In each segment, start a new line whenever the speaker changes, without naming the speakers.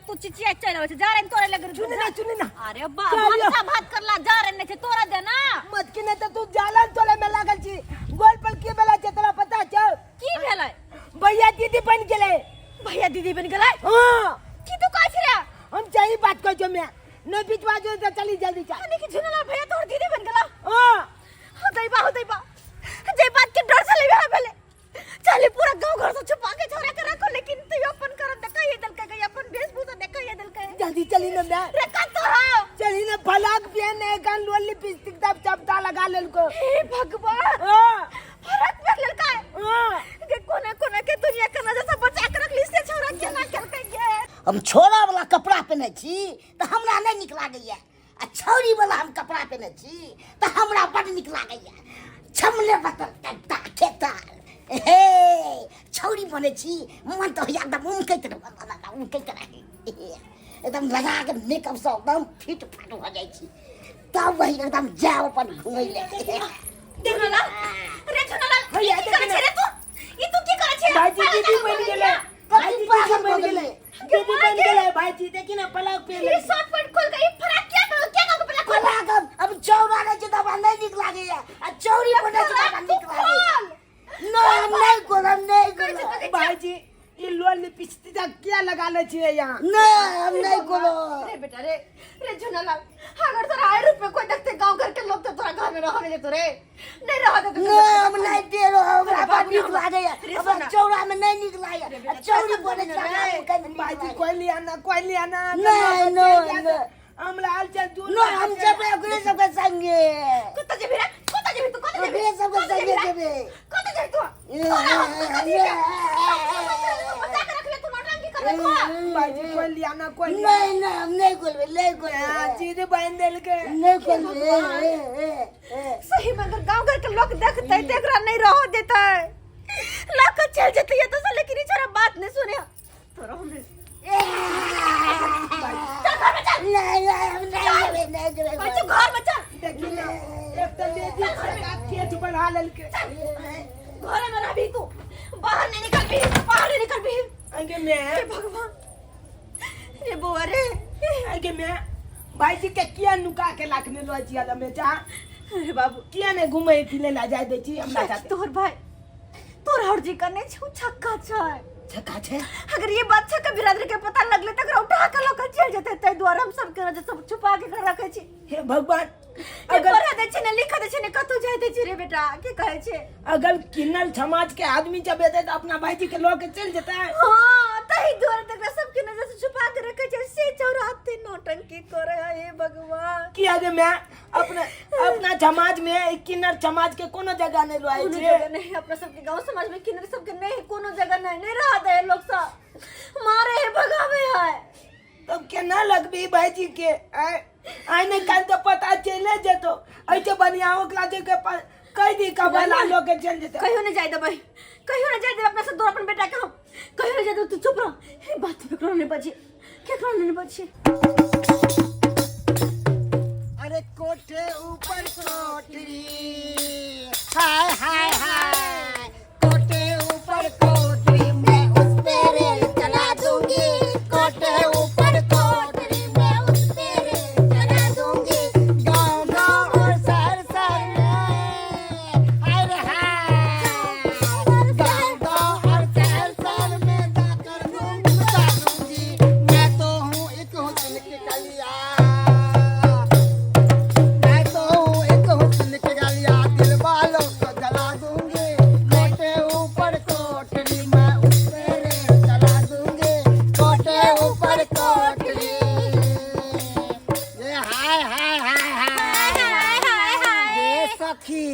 तू चिचिया चल आबै छै जा रे तोरे लग
चुनी ना चुनी ना
अरे बा
चल यो।
भनसा भात करला जा रे नहीं छै तोरा दे ना
मत की नहीं तो तू जालन तोले में लागल छी गोल पर की बेला छै तोरा पता छौ
की भेलै
भैया दीदी बन गेलै
भैया दीदी बन गेलै
हाँ
की तू कहै छी रे
हम सही बात कहै छौ मैं नहीं बिचवा जो तो चली जल्दी चल
यानी कि झुनला भैया तोहर दीदी बन गेला
हाँ
हाँ दैबा हो दैबा जे बात के डर से लेबे भेले चले पूरा गांव घर से छुपा के छोरा के रखो लेकिन तू अपन करम देखा ये दल के अपन वेशभूषा देखा ये दल के
जल्दी चली ना मैं
रे का तोरा
चली ना फलाक पियन ने कान लोली लिपस्टिक तब चपटा लगा लेलको
हे भगवान
हाँ
फरक पड़ लड़का
हाँ
के कोना कोना के दुनिया के नजर से बचा के रखली से छोरा केना केलकै गे
हम छोरा वाला कपड़ा पहने छी तऽ हमरा नहि नीक लागैया आ छौरी वाला हम कपड़ा पहने छी तऽ हमरा बड नीक लागैया छमले बतल कत्ता खेताल हे छौरी बनै छी मन तऽ होइया एकदम उमकैत रहू उमकैत रही एकदम लगा के मेकअप सब एकदम फिट फाट भऽ जाइ छी तब वही एकदम जायब अपन घुमै लए
झुनला रे झुनला
भैया,
की करै
देखी
छै रे तू ई तू की करै छै
भाईजी दीदी बन गेलै
कथी
भाईजी दीदी
पागल
बन
भऽ
गेलै
गेलै?
दीदी बन गेलै भाईजी देखी ना पलक पे
ई शर्ट पैंट खोल के ई फराक क्या कर क्या कर पहले खोल
खोला कऽ अब चौरा रहै छै तऽ हमरा नहि नीक लागैया आ चौरी बनै छै तऽ हमरा नीक लागैया नहि हम नहि खोलब नहि खोलब
भाईजी ई लोल लिपस्टिक क्या लगा ले छियै यहाँ
नहि हम नहि खोलब
रे बेटा रे रे झुनला अगर तोरा आय रूप में कोई देखते गांव घर के लोग तो तोरा घर में रह नहीं देतो रे नहीं रह देतो
नहि हम नहि देलो हमरा
अरे
बड़
बाबू,
नीक लागैया
रे
हमरा
सोना।
चौरा मे नहि नीक लागैया
रे
आ
बेटा,
चौरी
पैसा
बनै छै
नहि
हमरा
रे।
कनि नीक
भाईजी
लागैया।
कोई लिया ना कोई लिया ना
नहि, नहि, नहि।
हमरा हाल चल दूर
नहि हम जेबै ओकरे सबके संगे
कुत्ता जेबी रे कुत्ता जेबी तू कुत्ता जेबी
ओकरे सबके संगे जेबै
कुत्ता जेबी तू तोरा हम कुत्ता जेबी बचा के रखले तू नौटंकी करबे तू
भाईजी कोई लिया ना कोई लिया
नहि नहि हम नहि खोलबै नहि खोलबै
चीज बांध देलके
नहि खोलबै
सही में अगर गांव घर के लोग देखते तो एकरा नहीं रह देते लाख चल जेते ये तो से लेकिन ई छोरा बात नहीं सुने तोरा हमरे चल घर में चल
नहीं नहीं हम नहीं जेबै नहीं जेबै
भाई तू घर में चल
देखी ना एक तो लेडीज केच बढ़ा लेलके
घर में रहबी तू बाहर नहीं निकलबी बाहर नहीं निकलबी
अंगे मैं
हे भगवान रे बउआ रे
अंगे मैं भाईजी के किया नुका के लाखने लो छिया में जा
अरे बाबू
किया ने घूमे फिरे ला जाय दै छी हमरा साथे
तोहर भाई तोहर हरजी का नहीं छौ छक्का छै
छक्का छै
अगर ये बात छक्का बिरादरी के पता लगले त एकरा उठा के लऽ के चल जेतै ताहि दुआरे हम सबके नजर सब छुपा के एकरा रखै छी
हे भगवान
अगर
अगर
पढ़ा दै छै ने लिखा दै छै ने कतौ जाय दै छै रे बेटा की कहै छै
अगर किन्नर समाज के आदमी जब एतै तऽ अपना भाईजी के लऽ के चलि जेतै
हाँ ताहि दुआरे त एकरा सबके नजर से छुपा के रखै छै से चौराते नौटंकी करे है हे भगवान
किया जे मैं अपना अपना समाज में ई किन्नर समाज के कोनो जगह नहीं रहे
कोनो
छै
जगह नहीं अपना सबके गांव समाज में किन्नर सबके नहीं कोनो जगह नहीं नहीं रह दे लोग सब मारे है भगावे है
तब केना लगबी भाईजी के आय आय नहीं कल तो पता चले जेतो ऐसे बढ़िया ओकरा जे के कह दी कबला लोग के चल जेते
कहियो नहीं जाय देबै कहियो नहीं जाय देबै अपना से दूर अपन बेटा के हम कहियो नहीं जाय देबै तू चुप रह हे बात केकरो नहीं बची केकरो नहीं बची
अरे कोठे ऊपर कोठरी हाय हाय हाय कोठे ऊपर कोठरी मैं उस पे रेल चला दूंगी कोठे ऊपर कोठरी मैं उस पे रेल चला दूंगी गांव गांव और शहर शहर में हाय रे हाय गांव गांव और शहर शहर में जाकर धूम मचा दूंगी मैं तो हूँ एक हुस्न की कलिया मैं तो हूँ एक हुस्न की गलिया दिल वालों को जला दूंगी कोटे ऊपर कोटरी मैं उस पे रेल चला दूंगी कोटे ऊपर कोटरी ये हाय हाय हाय हाय ये सखी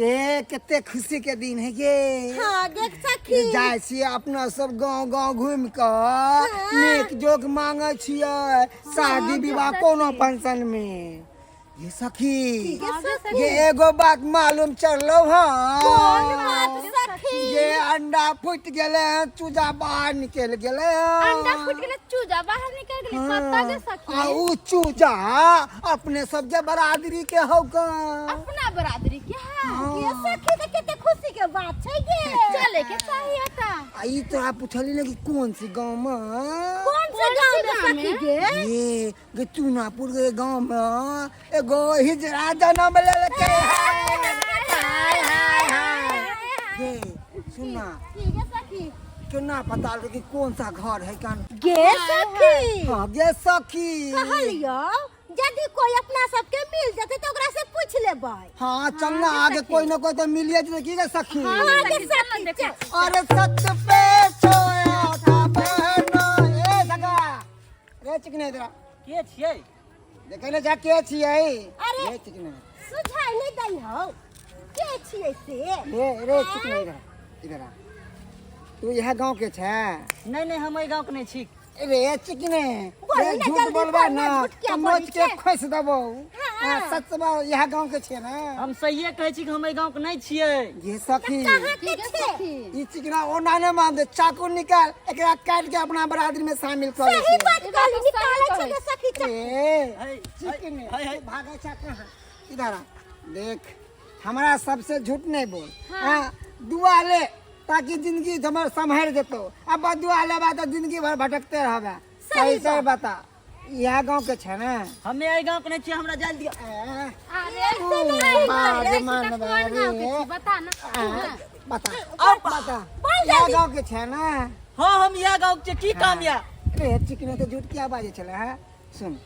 ये कते खुशी के दिन है ये
हाँ देख सखी
ये जाइ छियै अपना सब गांव गांव घूमि कऽ नीक जोग मांगै छियै शादी विवाह कोनो फंक्शन में ये सखी ये एगो बात मालूम चललो
कौन
हँ
बात सखी
ये अंडा फूटि गेलै हँ चूजा बाहर निकलि गेलै
अंडा
हँ
फूट गेलै चूजा बाहर निकल गेलै कतऽ गे सखी
आ उ चूजा अपने सब जे बरादरी के हौ का
अपना बरादरी के है
हाँ।
के सखी तऽ कते खुशी के बात छै गे चले के चाहिए तऽ
आ ई तोरा पुछली ने कि कोन सी गाँव में?
कौन से गांव में सखी गे?
ये गे चूनापुर के गाँव में एगो हिजड़ा जन्म लेलकै है। हाय हाय हाय गे सुन ना,
ठीक है सखी।
केना पता लगै कि कौन सा घर है कान?
गे सखी।
हाँ गे सखी,
कहलियो यदि कोई अपना सबके मिल जेतै तऽ ओकरा से पूछ लेबै।
हाँ चल ना आगे, कोई ना कोई तो मिलिए जेतै की गे सखी?
हाँ गे सखी, चल।
अरे सच पे सोया था बहना। ए सगा रे चिकने इधर आ।
के छियै?
देखै ले जा के छियै।
अरे।
रे चिकने
सुझाइ नहि दै हौ के छियै से।
रे रे चिकने इधर आ, इधर आ। तू इएह गाँव के छै?
नहीं नहीं, हम एहि गाँव के नहीं छी।
रे चिकने,
बोल
रे
ना
झूठ
जल्दी,
बोलबा
बोल ना,
ना
झूठ किया
तो
बोलै
नोच के
छै?
खोसि देबौ।
हाँ।
हाँ, सच बा इएह गाँव के छियै ना?
हम सहिए कहै छी कि हम एहि गाँव के नहीं छियै।
ये सखी
कहाँ के छै?
ई चिकना ओना नहि मान दे, चाकू निकाल एकरा काटि के अपना बरादरी में शामिल कर ले।
सही बात कहली, निकालै छै गे सखी चक्कू।
ए
है,
चिकने
है, है।
तू भागै छ कहाँ? इधर आ, देख हमरा सबसे झूठ नहीं बोल। हाँ दुआ ले ताकि जिंदगी हमर सम्हर जेतो, अब दुआ लेबा तऽ जिंदगी भर भटकते रहबे। सही सही बता, इएह गाँव के छै ने?
हमे एहि गाँव के नहीं छियै, हमरा जाय दिअ।
ए,
अरे
तू
नहीं,
बाज
अरे
मन
कोन गाँव के
रे।
छी बता ना।
आ, बता
अब
बता,
बोल
इएह
जल्दी।
गाँव के छै ने?
हाँ हम इएह गाँव के छियै, की काम या?
रे चिकने तऽ झूठ किया बाजै छलै है? सुन,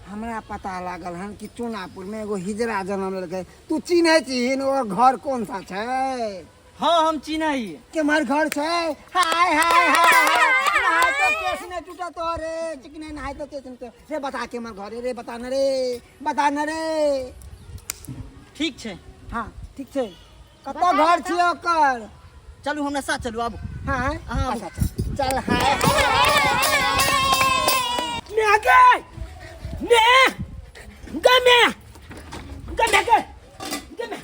हमरा पता लागल हन कि चुनापुर में एगो हिजड़ा जन्म लेलकै, तू चिन्है छिहीन ओकर घर कोन सा छै?
हाँ हम चिन्है हियै।
केम्हर घर छै? हाय हाय हाय हाय, नहाय तो केस नहि टूटत रे चिकने, नहाय तो केस नहि टूटत। रे बता केम्हर घर है रे, बता न रे, बता न रे।
ठीक छै।
हाँ ठीक छै, कतऽ घर छियै ओकर?
चलू हमरा साथ चलू आबू।
हाँ
हाँ।
अच्छा अच्छा चल। हाय
ने गे ने गे मे गे मे गे गे मे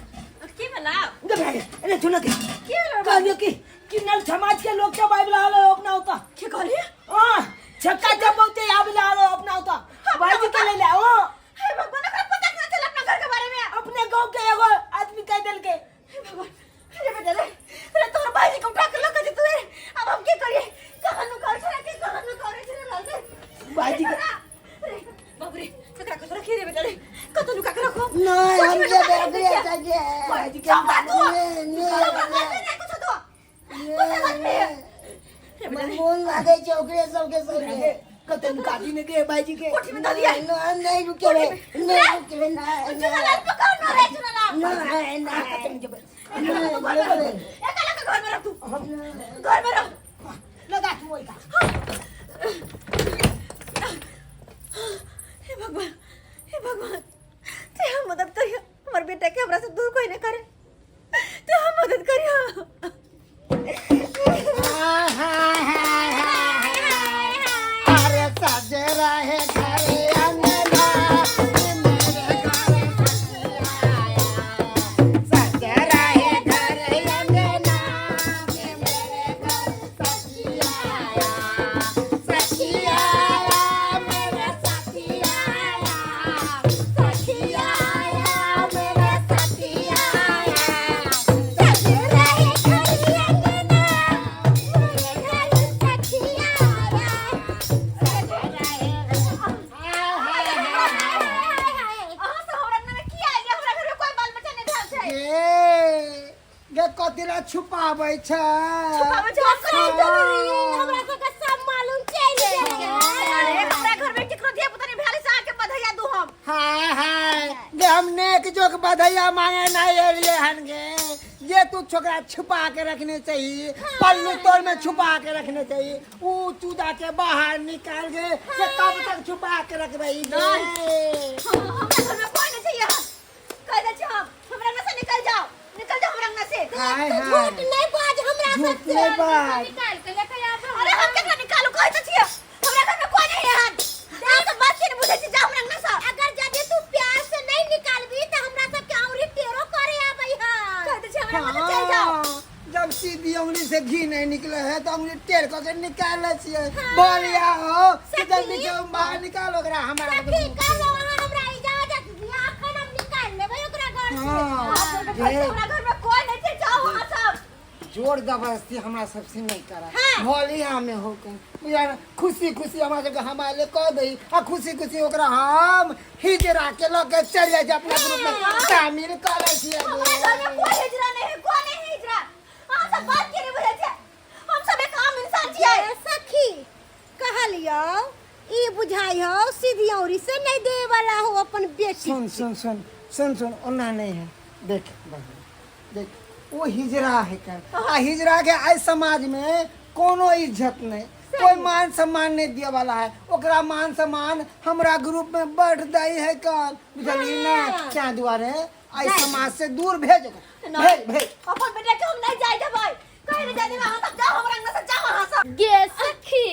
की भेला?
गे मे, अरे सुन के
की भेला?
कहलियो कि किन्नर समाज के लोग सब आबि रहल है अपना होता।
की कहली?
हां छक्का जब बहुते आबि रहल है अपना होता, भाईजी के ले ले आओ।
हे भगवान, ओकरा पता केना चलल अपना घर के बारे में?
अपने गांव के एगो आदमी कह देलकै।
हे भगवान, अरे बेटा रे, अरे तोहर भाईजी के उठा के लऽ के जेतौ रे। अब हम की करिए? कहाँ नुकाल छै रे, कहाँ नुकाल छै रे लाल रे?
भाईजी के
अरे बाप रे, एकरा कतौ रखिए रे बेटा रे, कतौ नुका के रखो।
नहीं हम
कोठी में
जे
नुका के रख
बेगरे
दै छियै।
चाहिए
भाईजी के
चुप रह तू।
ने ने
चुप रह, नहीं कुछो तो। कुछो मत भी। रे बेटा रे,
मोन लागे छै ओकरे सबके संगे।
कतौ नुका दी ने गे भाईजी के।
कोठी में दऽ दिया।
नहीं नहीं रुके नहीं रुके नहीं
चुनालाल पकड़ न रे चुनालाल।
नहीं नहीं
एक अलग घर में रख तू, घर में रख।
लगा तू ओइ का।
हे भगवान, हे भगवान, ते हम मदद करियो हमर बेटा के, हमरा से दूर कोई नहीं करे, ते हम मदद करियो।
अरे सजे रहे घर अंगना मेरे घर सखी आया, सजे रहे घर अंगना मेरे घर सखी आया, सखी आया मेरा साथी आया, सखी आया मेरा साथी आया,
सजे रहे घर अंगना मेरे घर सखी आया, सजे रहे।
अहाँ सब हमरा अंगना में किया आइए? हमरा घर में कोई बाल बच्चा नहीं भेल छै।
गे गे कथी ला छुपाबै छै?
छुपाबै छै हम करै
हमरा सबके सब मालूम चलि गेल।
अरे हमरा घर में केकरो धिया पुता नहीं भेल से आके बधैया दू हम।
हाय हाय गे, हम नेक जोक बधैया मांगे नहीं एलिए हन गे। जे तू छोकरा छुपा के रखने चाहिए, पल्लू तोर में छुपा के रखने चाहिए, ऊ चूदा के बाहर निकाल गे से कब तक छुपा के रखबै गे?
हमरा घर में कोई नहीं चाहिए, कह दे छी हम, हमरा अंगना से निकल जाओ, निकल जाओ हमरा अंगना से।
हाय
तू
हाय
झूठ नहीं बाज हमरा
झूठ
सबसे।
नहीं बाज।
निकाल के लेके आबो।
अरे हम केकरा निकालू? कहै त छियै हमरा घर में कोई नहीं है। अहाँ सब बात के नहीं बुझै छी, जाओ हमरा अंगना से।
अगर यदि तू प्यार से नहीं निकालबी त हमरा सबके औरी टेरो करे आबै है।
कह दे छी हमरा अंगना से चल जाओ।
हाँ, जब सीधी उंगली से घी नहीं निकले है तो उंगली टेढ़ करके निकाले छियै। बोलिया हो कि जल्दी से बाहर निकालो ओकरा हमरा।
सखी कहलो अहाँ हमरा इजाजत दिअ, अखन हम निकाल लेबै ओकरा घर से।
हाँ
हमरा घर में कोई नहीं छै, जाओ अहाँ सब।
जोर जबरदस्ती हमरा सबसे नहीं करा भले हमें हो के बुझा खुशी खुशी हमरा सबके हमारे कह दई आ खुशी खुशी ओकरा हम हिजरा के लऽ के चल जाइ छै अपना ग्रुप में शामिल कऽ लै छियै।
हमारे घर में कोई हिजरा नहीं है, कोई नहीं हिजरा। अहाँ सब बात के नहीं बुझै छियै। हम सब एक आम इंसान छियै।
ए सखी, कहलियौ ई बुझाइ हौ सीधी औरी से नहीं दे वाला हो अपन बेटी।
सुन सुन सुन सुन सुन, ओना नहीं है। देख बहन, देख वो हिजरा है कर आ हिजरा के आज समाज में कोनो इज्जत नहीं, कोई मान सम्मान नहीं दिए वाला है। ओकरा मान सम्मान हमरा ग्रुप में बढ़ दई है कर, बुझलिए ना? क्या दुआरे आई समाज से दूर भेज ओकरा। भेज भेज।
अपन बेटा के हम नहीं जाय देबै, कहीं नहीं जाय देबै। अहाँ सब जाओ हमरा अंगना से, जाओ अहाँ सब।
गे सखी,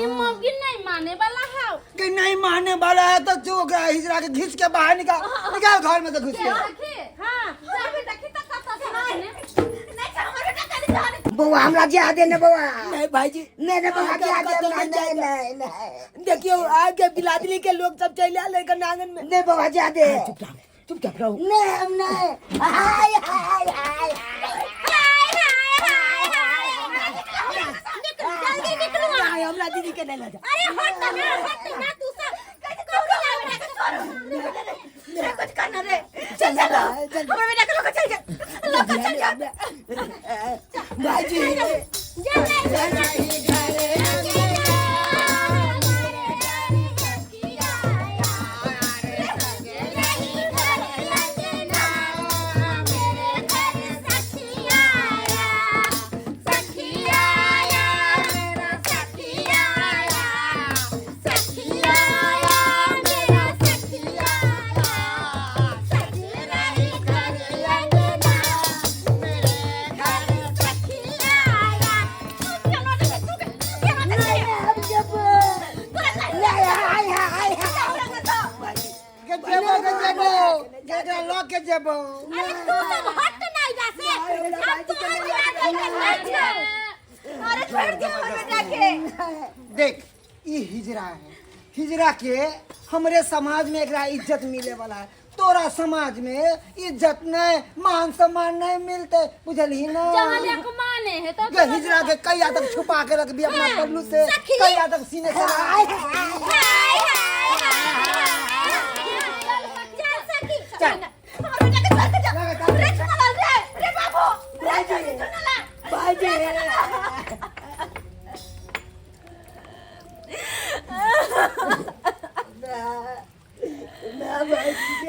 ई मौगी नहीं माने वाला हौ।
कि नहीं मानने वाला है तो तू ओकरा हिजरा के घिस के बाहर निकाल, निकाल घर में से घुस के।
सखी,
हाँ।
जा बेटा की तक कत से
नहीं नहीं, हमर बेटा कहीं जाने।
बौआ हमरा जा दे ने बौआ।
नहीं भाईजी।
नहीं नहीं बौआ जा दे।
कतौ
नहीं
नहीं
नहीं नहीं।
देखियो आके बिलादरी के लोग सब चल आले के आंगन में।
नहीं बौआ जा दे।
चुपचाप चुपचाप रहो।
नहीं हम नहीं। हाय हाय हाय।
निकलू, जल्दी निकलू।
नहीं, हमरा दीदी के नहीं ले जा।
अरे हट ना, हट ना तू सब कौन ला बेटा के छोड़ो।
रे कुछ करना रे, चल चलो हमर बेटा के लोग चल जा, लोग चल जा।
भाईजी।
जा जा जा।
के जेबो के जेबो केकरा लऽ के जेबो।
अरे तू सब हट ना इधर से, हम तोहर बियाह नहीं छौ।
अरे छोड़ दे हमर बेटा के।
देख ई हिजरा है, हिजरा के हमरे समाज में एकरा इज्जत मिले वाला है। तोरा समाज में इज्जत नहीं, मान सम्मान नहीं मिलते, बुझलही ना?
जहाँ जाके माने है तो
के हिजरा के कई तक छुपा के रख भी अपना पल्लू से, कई तक सीने से लगा।
चल सखी।
चल।
हमर बेटा के छोड़ के जा। रे चुनालाल रे, रे बाबू रे चुनालाल।
भाईजी।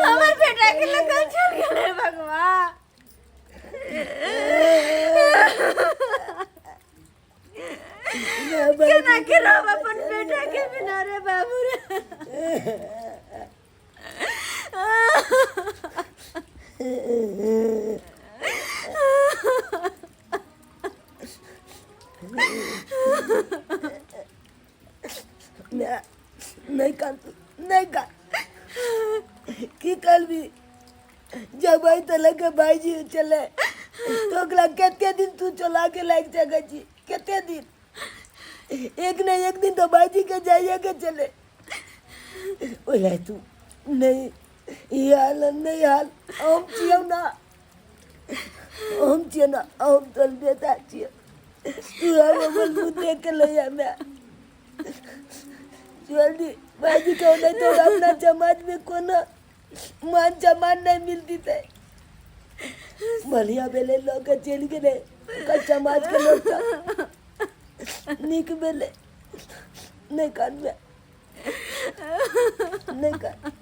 हमर बेटा के लग चल गेलै भगवान। केना के रहब अपन बेटा के बिना रे बाबू रे?
नहीं कान, नहीं कान, की करबी? जब आई तो लगे भाईजी चले तो ओकरा कते दिन तू चला के लाग सकै छी? कते दिन? एक न एक दिन तो भाईजी के जाइए के चले। ओला तू नहीं ई हाल नहीं हाल। हम छियौ ना, हम छियौ ना, हम तोर बेटा छियौ। तू हम अपन मुँह देख के लैया मैं जल्दी भाईजी के, नहीं तो अपना समाज में कोनो मान सम्मान नहीं मिलती थे। बढ़िया भेलै लऽ के चलि गेलै ओकर समाज के लोग सब, नीक भेलै। नहि कानबै, नहि कान।